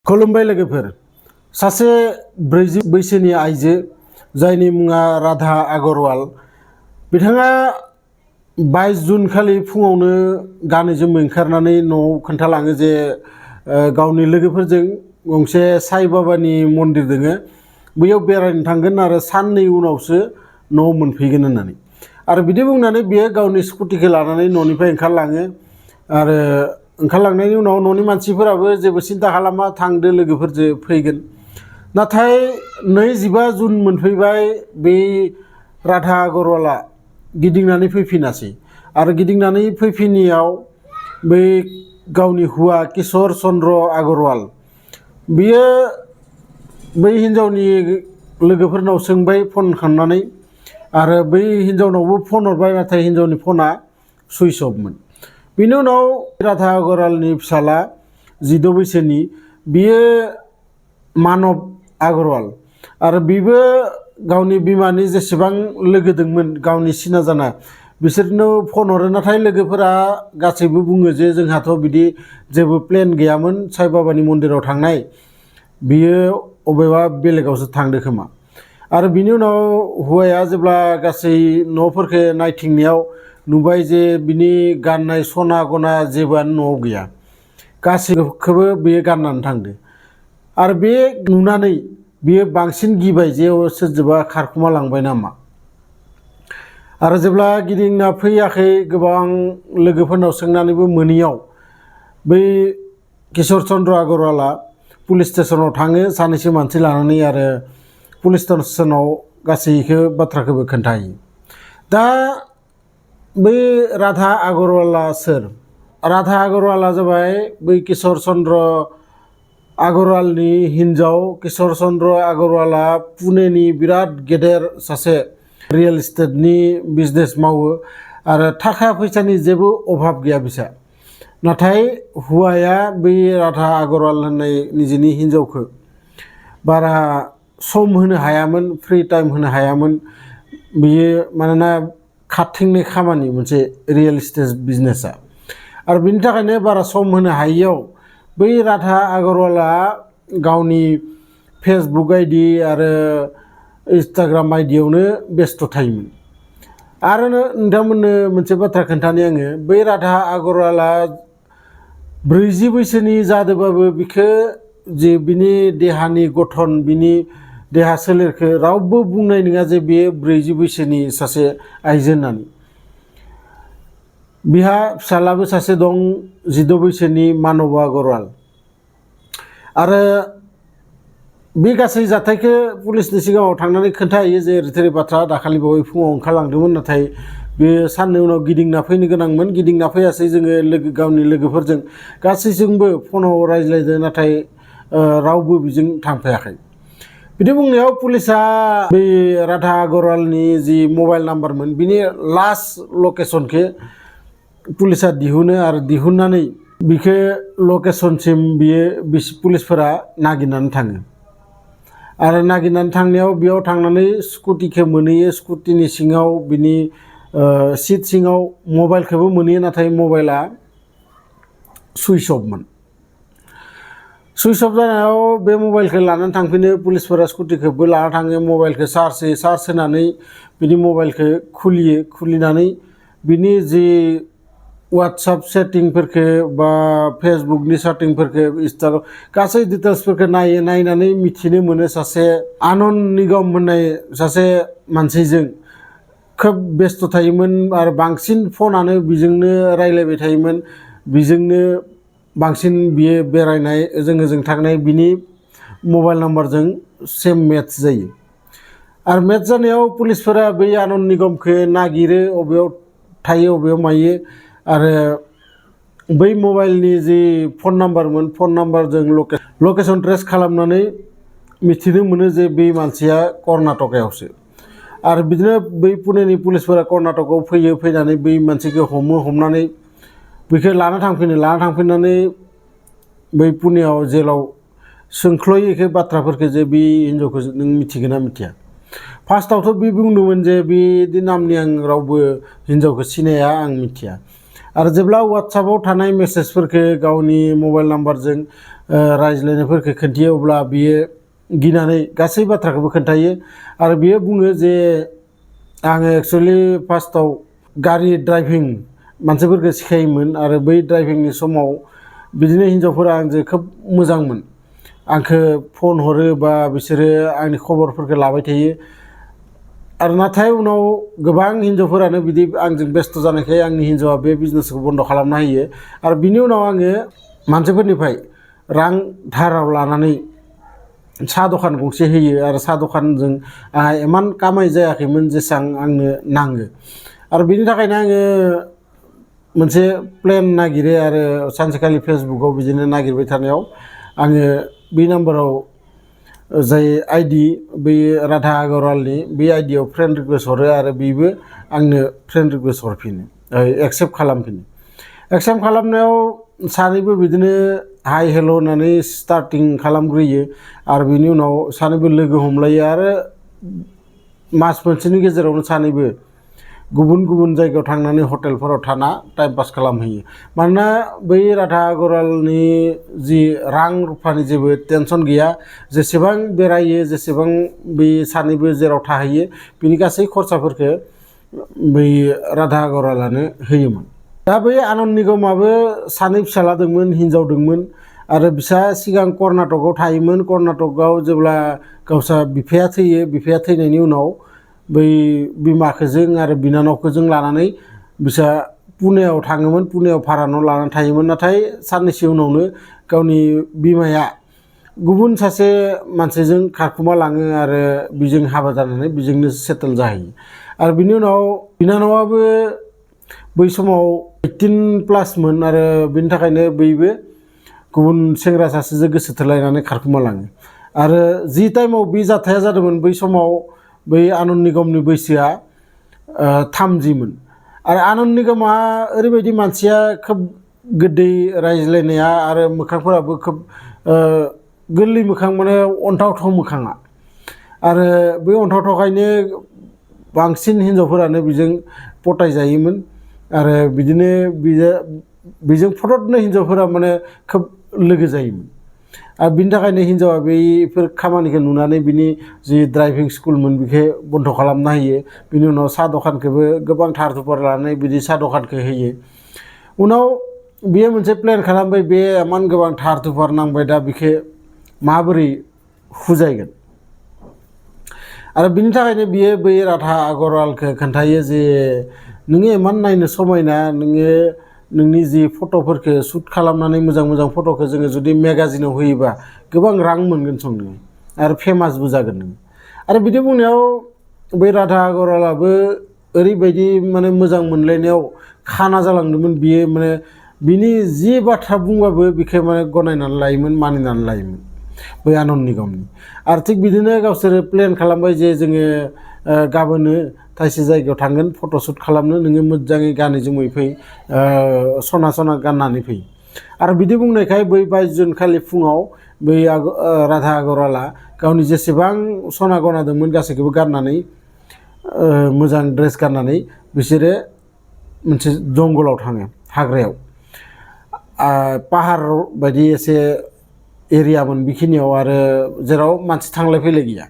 खुलुमबाय लोगोफोर सासे 40 बैसोनि आइजो जायनि मुङा राधा आगरवाल बिथाङा 22 जुन खालि फुङावनो गानै जोमै ओंखारनानै न'आव खोन्थालाङो जे गावनि लोगोफोरजों गंसे साई बाबानि मन्दिर दोङो बैयाव बेरायनो थांगोन आरो साननै उनावसो न'आव मोनफैगोन होननानै आरो बिदि बुंनानै बियो गावनि स्कुटिखौ लानानै न'निफ्राय ओंखारलाङो आरो ओंखारलांनायनि उनाव न'नि मानसिफोराबो जेबो सिन्था खालामा थांदो लोगोफोरजों फैगोन नाथाय 25 जुन मोनफैबाय बे राधा आगरवाला गिदिंनानै फैफिनासै आरो गिदिंनानै फैफिनियाव बै गावनि हुवा किशोर चन्द्र आगरवाल बियो बै हिन्जावनि लोगोफोरनाव सोंबाय फन खालामनानै आरो बै हिन्जावनावबो फन हरबाय नाथाय हिन्जावनि फना सुइच अफमोन। बिनि उनाव राधा आगरवालनि फिसाला 16 बैसोनि बियो मानब आगरवाल आरो बिबो गावनि बिमानि जेसेबां लोगो दंमोन गावनि सिना जाना बिसोरनो फन हरो नाथाय लोगोफोरा गासैबो बुङो जे जोंहाथ' बिदि जेबो प्लेन गैयामोन साई बाबानि मन्दिराव थांनाय बियो अबेबा बेलेगावसो थांदो खोमा आरो बिनि उनाव हौवाया जेब्ला गासै न'फोरखौ नायथिंनायाव नुबाय जे बिनि गाननाय सना गना जेबोआनो न'आव गैया गासैखौबो बियो गाननानै थांदो आरो बे नुनानै बियो बांसिन गिबाय जे सोरजोंबा खारखुमा लांबाय नामा आरो जेब्ला गिदिंना फैयाखै गोबां लोगोफोरनाव सोंनानैबो मोनैयाव बै किशोर चन्द्र आगरवाला पुलिस स्टेशनाव थाङो सानैसो मानसि लानानै आरो पुलिस स्टेशनाव गासैखौ बाथ्राखौबो खोन्थायो। दा बै राधा आगरवाला सोर? राधा आगरवाला जाबाय बै किशोर चन्द्र आगरवालनि हिन्जाव। किशोर चन्द्र आगरवाला पुनेनि बिराद गेदेर सासे रियेल इस्टेटनि बिजनेस मावो आरो थाखा फैसानि जेबो अभाब गैया बिसा नाथाय हौवाया बै राधा आगरवाल होननाय निजेनि हिन्जावखौ बारा सम होनो हायामोन फ्रि टाइम होनो हायामोन बियो मानोना खारथिंनाय खामानि मोनसे रियेल इस्टेट बिजनेसा आरो बिनि थाखायनो बारा सम होनो हायियाव बै राधा आगरवाला गावनि फेसबुक आइडि आरो इन्स्टाग्राम आइडियावनो बेस्थ' थायोमोन आरो नोंथांमोननो मोनसे बाथ्रा खोन्थानो आङो बै राधा आगरवाला 40 बैसोनि जादोंबाबो बिखौ जे बिनि देहानि गठन बिनि देहा सोलेरखौ रावबो बुंनाय नङा जे बेयो 40 बैसोनि सासे आइजो होननानै। बिहा फिसालाबो सासे दं 16 बैसोनि मानब आगरवाल आरो बे गासै जाथायखौ पुलिसनि सिगाङाव थांनानै खोन्थाहैयो जे ओरै बाथ्रा दाखालि बावै फुङाव ओंखारलांदोंमोन नाथाय बे साननै उनाव गिदिंना फैनो गोनांमोन गिदिंना फैयासै जोङो गावनि लोगोफोरजों गासैजोंबो फनाव रायज्लायदों नाथाय रावबो बिजों थांफायाखै बिदि बुंनायाव पुलिसा बै राधा आगरवालनि जि मबाइल नाम्बारमोन बिनि लास्ट लकेसनखौ पुलिसा दिहुनो आरो दिहुननानै बिखौ लकेसनसिम बियो पुलिसफोरा नागिरनानै थाङो आरो नागिरनानै थांनायाव बेयाव थांनानै स्कुटिखौ मोनहैयो स्कुटिनि सिङाव बिनि सिट सिङाव मबाइलखौबो मोनहैयो नाथाय मबाइला सुइच अफमोन। सुइच अफ जानायाव बे मबाइलखौ लानानै थांफिनो पुलिसफोरा स्कुटिखौबो लाना थाङो मबाइलखौ चार्ज होनानै बिनि मबाइलखौ खुलिनानै बिनि जि वाट्सएप सेटिंफोरखौ बा फेसबुकनि सेटिंफोरखौ इन्स्टाग्राम गासै डिटेल्सफोरखौ नायनानै मिथिनो मोनो सासे आनन निगम होननाय सासे मानसिजों खोब बेस्थ' थायोमोन आरो बांसिन फनानो बिजोंनो रायलायबाय थायोमोन बिजोंनो बांसिन बियो बेरायनाय ओजों थांनाय बिनि मबाइल नाम्बारजों सेम मेट्च जायो आरो मेट्च जानायाव पुलिसफोरा बै आनन निगमखौ नागिरो अबेयाव थायो अबेयाव मायो आरो बै मबाइलनि जि फन नाम्बारमोन फन नाम्बारजों लकेसन ट्रेस खालामनानै मिथिनो मोनो जे बे मानसिया कर्नाटकायावसो आरो बिदिनो बै पुनेनि पुलिसफोरा कर्नाटकआव फैनानै बै मानसिखौ हमनानै बेखौ लाना थांफिननानै बै पुनेयाव जेलाव सोंख्ल'यो बाथ्राफोरखौ जे बे हिन्जावखौ नों मिथिगोन ना मिथिया फार्स्टआवथ' बे बुंदोंमोन जे बिदि नामनि आं रावबो हिन्जावखौ सिनाया आं मिथिया आरो जेब्ला WhatsAppआव थानाय मेसेजफोरखौ गावनि मबाइल नाम्बारजों रायज्लायनायफोरखौ खोन्थियो अब्ला बियो गिनानै गासै बाथ्राखौबो खोन्थायो आरो बियो बुङो जे आङो एक्चुअलि फार्स्टआव गारि ड्राइभिं मानसिफोरखौ सिखायोमोन आरो बै ड्राइभिंनि समाव बिदिनो हिनजावफोरा आंजों खोब मोजांमोन आंखौ फन हरो बा बिसोरो आंनि खबरफोरखौ लाबाय थायो आरो नाथाय उनाव गोबां हिनजावफोरानो बिदि आंजों बेस्थ' जानायखाय आंनि हिनजावा बे बिजनेसखौ बन्द' खालामना होयो आरो बिनि उनाव आङो मानसिफोरनिफ्राय रां धाराव लानानै साहा दखान गंसे होयो आरो साहा दखानजों आंहा इमान कामाय जायाखैमोन जेसां आंनो नांगो आरो बिनि थाखायनो आङो मोनसे प्लेन नागिरो आरो सानसेखालि फेसबुकआव बिदिनो नागिरबाय थानायाव आङो बे नाम्बाराव जाय आइडि बै राधा आगरवालनि बे आइडियाव फ्रेन्ड रिक्वेस्ट हरो आरो बेबो आंनो फ्रेन्ड रिक्वेस्ट हरफिनो एक्सेप्ट खालामफिनो एक्सेप्ट खालामनायाव सानैबो बिदिनो हाय हेल' होननानै स्टार्टिं खालामग्रोयो आरो बिनि उनाव सानैबो लोगो हमलायो आरो मास मोनसेनि गेजेरावनो सानैबो गुबुन गुबुन जायगायाव थांनानै हटेलफोराव थाना टाइम पास खालामहैयो मानोना बै राधा आगरवालनि जि रां रुफानि जेबो टेनसन गैया जेसेबां बेरायो जेसेबां बै सानैबो जेराव थाहैयो बिनि गासै खरसाफोरखौ बै राधा आगरवालानो होयोमोन दा बै आनन्द निगमाबो सानै फिसाला दंमोन हिनजाव दंमोन आरो बिसा सिगां कर्नाटकआव थायोमोन कर्नाटकआव जेब्ला गावसा बिफाया थैयो बिफाया थैनायनि उनाव बै बिमाखोजों आरो बिनानावखोजों लानानै बिसा पुनेयाव थाङोमोन पुनेयाव भारा न' लानानै थायोमोन नाथाय साननैसो उनावनो गावनि बिमाया गुबुन सासे मानसिजों खारखुमा लाङो आरो बिजों हाबा जानानै बिजोंनो सेटेल जाहैयो आरो बिनि उनाव बिनानावाबो बै समाव 18+ आरो बिनि थाखायनो बैबो गुबुन सेंग्रा सासेजों गोसो थोलायनानै खारखुमा लाङो आरो जि टाइमाव बे जाथाया जादोंमोन बै समाव बै आनन्द निगमनि बैसोआ 30मोन आरो आनन्द निगमा ओरैबायदि मानसिया खोब गोदै रायज्लायनाया आरो मोखांफोराबो खोब गोरलै मोखां माने अन्थावथाव मोखाङा आरो बै अन्थावथावखायनो बांसिन हिनजावफोरानो बेजों पटायजायोमोन आरो बिदिनो बेजों फट'नो हिनजावफोरा माने खोब लोगो जायोमोन आरो बिनि थाखायनो हिनजावा बेफोर खामानिखौ नुनानै बिनि जि ड्राइभिं स्कुलमोन बेखौ बन्द' खालामना होयो बिनि उनाव साहा दखानखौबो गोबां थार थुपार लानानै बिदि साहा दखानखौ होयो उनाव बियो मोनसे प्लेन खालामबाय बे इमान गोबां थार थुपार नांबाय दा बेखौ माबोरै हुजायगोन आरो बिनि थाखायनो बियो बै राधा आगरवालखौ खोन्थायो जे नोङो इमान नायनो समायना नोङो नोंनि जि फट'फोरखौ शुट खालामनानै मोजां मोजां फट'खौ जोङो जुदि मेगाजिनाव होयोबा गोबां रां मोनगोन सं नोङो आरो फेमासबो जागोन नोङो आरो बिदि बुंनायाव बै राधा आगरवालाबो ओरैबायदि माने मोजां मोनलायनायाव खाना जालांदोंमोन बियो माने बिनि जि बाथ्रा बुंबाबो बेखौ माने गनायनानै लायोमोन मानिनानै लायोमोन बै आनन्द निगमनि आरो थिग बिदिनो गावसोरो प्लेन खालामबाय जे जोङो गाबोनो थाइसे जायगायाव थांगोन फट'शुट खालामनो नोङो मोजाङै गानै जोमै फै सना सना गाननानै फै आरो बिदि बुंनायखाय बै 22 जुन खालि फुङाव बै राधा आगरवाला गावनि जेसेबां सना गना दंमोन गासैखौबो गाननानै मोजां ड्रेस गाननानै बिसोरो मोनसे जंगलाव थाङो हाग्रायाव पाहार बायदि एसे एरियामोन बेखिनियाव आरो जेराव मानसि थांलाय फैलाय गैया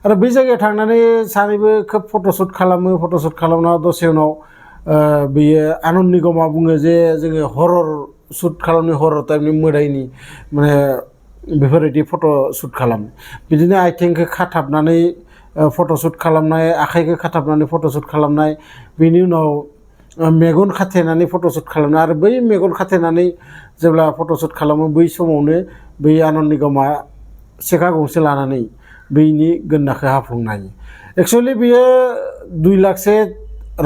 आरो बै जायगायाव थांनानै सानैबो खोब फट'शुट खालामो फट'शुट खालामना दसे उनाव बेयो आनन्द निगमा बुङो जे जोङो हरर शुट खालामनो हरर टाइपनि मोदायनि माने बेफोरबायदि फट'शुट खालामो बिदिनो आथिंखौ खाथाबनानै फट'शुट खालामनाय आखाइखौ खाथाबनानै फट'शुट खालामनाय बेनि उनाव मेगन खाथेनानै फट'शुट खालामनाय आरो बै मेगन खाथेनानै जेब्ला फट'शुट खालामो बै समावनो बै आनन्द निगमा सेखा गंसे लानानै बैनि गोन्नाखौ हाफ्लंनो हायो एक्सुवेलि बेयो 2 लाखसे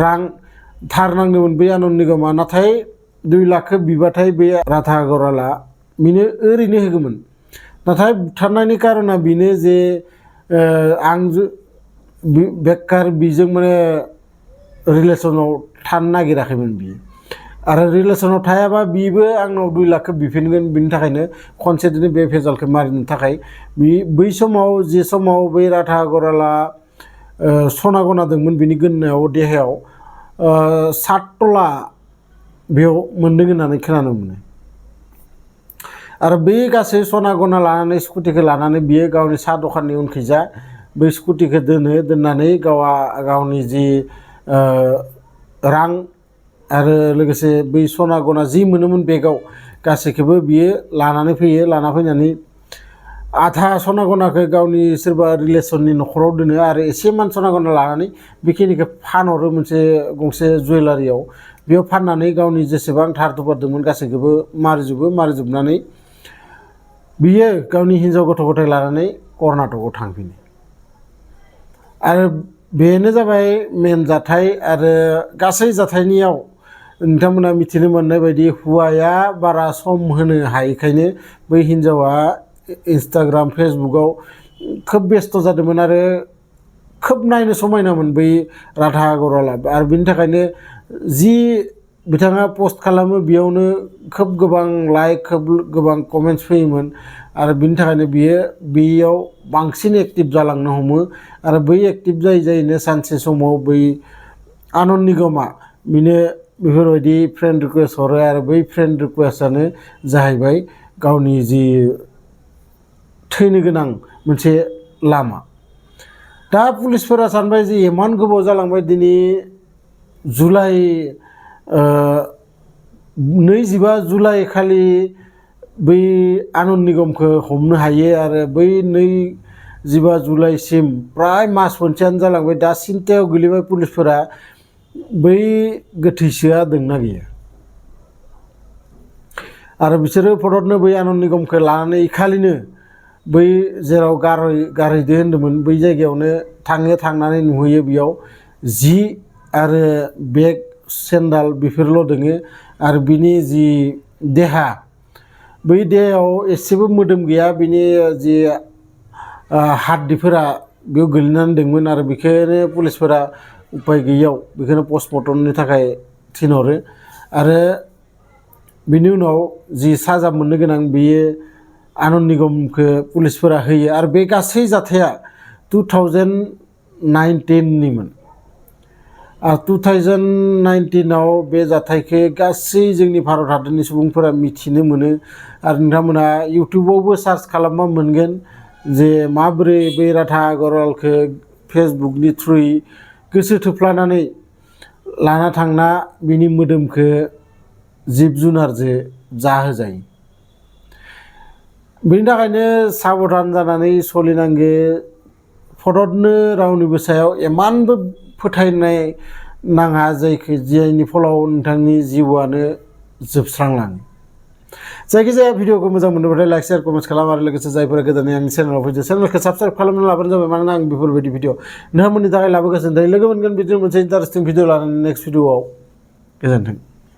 रां धार नांदोंमोन बै आनन्द निगमा नाथाय 2 लाखखौ बिबाथाय बे राधा आगरवाला बिनो ओरैनो होगौमोन नाथाय बुथारनायनि कारना बेनो जे आं बेकार बिजों माने रिलेसनाव थानो नागिराखैमोन बियो आरो रिलेसनाव थायाबा बिबो आंनाव 2 लाखखौ बिफिनगोन बिनि थाखायनो खनसेनो बे भेजालखौ मारिनो थाखाय बै समाव जे समाव बै राधा आगरवाला सना गना दंमोन बिनि गोन्नायाव देहायाव 7 तला बेयाव मोनदों होननानै खोनानो मोनो। आरो बे गासै सना गना लानानै स्कुटिखौ लानानै बियो गावनि साहा दखाननि उनखैजा बै स्कुटिखौ दोननानै गावनि जि रां आरो लोगोसे बै सना गना जि मोनोमोन बेगाव गासैखौबो बियो लानानै फैयो। लाना फैनानै आधा सना गनाखौ गावनि सोरबा रिलेसननि न'खराव दोनो आरो एसेमान सना गना लानानै बेखिनिखौ फानहरो गंसे जुवेलारियाव। बेयाव फाननानै गावनि जेसेबां धार दुफार दंमोन गासैखौबो मारिजोबनानै बियो गावनि हिन्जाव गथ' गथाय लानानै कर्नाटकआव थांफिनो। आरो बेनो जाबाय मेन जाथाय। आरो गासै जाथायनियाव नोंथांमोना मिथिनो मोननाय बायदि हौवाया बारा सम होनो हायैखायनो बै हिन्जावा इन्स्टाग्राम फेसबुकआव खोब बेस्थ' जादोंमोन आरो खोब नायनो समायनामोन बै राधा आगरवाला। आरो बिनि थाखायनो जि बिथाङा पस्ट खालामो बेयावनो खोब गोबां लाइक खोब गोबां कमेन्ट्स फैयोमोन। आरो बिनि थाखायनो बेयाव बांसिन एक्टिभ जालांनो हमो। आरो बै एक्टिभ जायैनो सानसे समाव बै आनन्द निगमा बिनो बेफोरबायदि फ्रेन्ड रिकुवेस्ट हरो आरो बै फ्रेन्ड रिकुवेस्टआनो जाहैबाय गावनि जि थैनो गोनां मोनसे लामा। दा पुलिसफोरा सानबाय जे इमान गोबाव जालांबाय, दिनै 25 जुलाइ खालि बै आनन्द निगमखौ हमनो हायो आरो बै 25 जुलाइसिम प्राय मास मोनसेयानो जालांबाय। दा सिन्थायाव गोलैबाय पुलिसफोरा बै गोथैसोआ दंना गैया। आरो बिसोरो फटकनो बै आनन्द निगमखौ लानानै इखालिनो बै जेराव गारहैदो होन्दोंमोन बै जायगायावनो थांनानै नुहैयो। बेयाव जि आरो बेग सेन्डाल बेफोरल' दोङो। आरो बिनि जि देहा, बै देहायाव एसेबो मोदोम गैया। बिनि जि हाद्दिफोरा बेयाव गोलैनानै दंमोन। आरो बेखौनो पुलिसफोरा उपाय गैयैयाव बेखौनो पस्टमर्टमनि थाखाय थिनहरो। आरो बिनि उनाव जि साजा मोननो गोनां बेयो आनन्द निगमखौ पुलिसफोरा होयो। आरो बे गासै जाथाया 2019निमोन। आरो 2019आव बे जाथायखौ गासै जोंनि भारत हादरनि सुबुंफोरा मिथिनो मोनो। आरो नोंथांमोना इउटुबावबो सार्च खालामबा मोनगोन जे माबोरै बै राधा आगरवालखौ फेसबुकनि थ्रुयै गोसो थोफ्लानानै लाना थांना बिनि मोदोमखौ जिब जुनारजों जाहोजायो। बेनि थाखायनो साबधान जानानै सोलिनांगौ। फटकनो रावनिबो सायाव इमानबो फोथायनाय नाङा जायनि फलाव नोंथांनि जिउआनो जोबस्रांलाङो। जायखिजाया भिडिअखौ मोजां मोनोब्लाथाय लाइक शेयार कमेन्ट खालाम। आरो लोगोसे जायफोरा गोदानै आंनि चेनेलाव फैदो चेनेलखौ साबस्क्राइब खालामना लाबानो जाबाय। मानोना आं बेफोरबायदि भिडिअ नोंथांमोननि थाखाय लाबोगासिनो थायो। लोगो मोनगोन बिदिनो मोनसे इन्टारेस्टिं भिडिअ लानानै नेक्स्ट भिडिअआव। गोजोन्थों।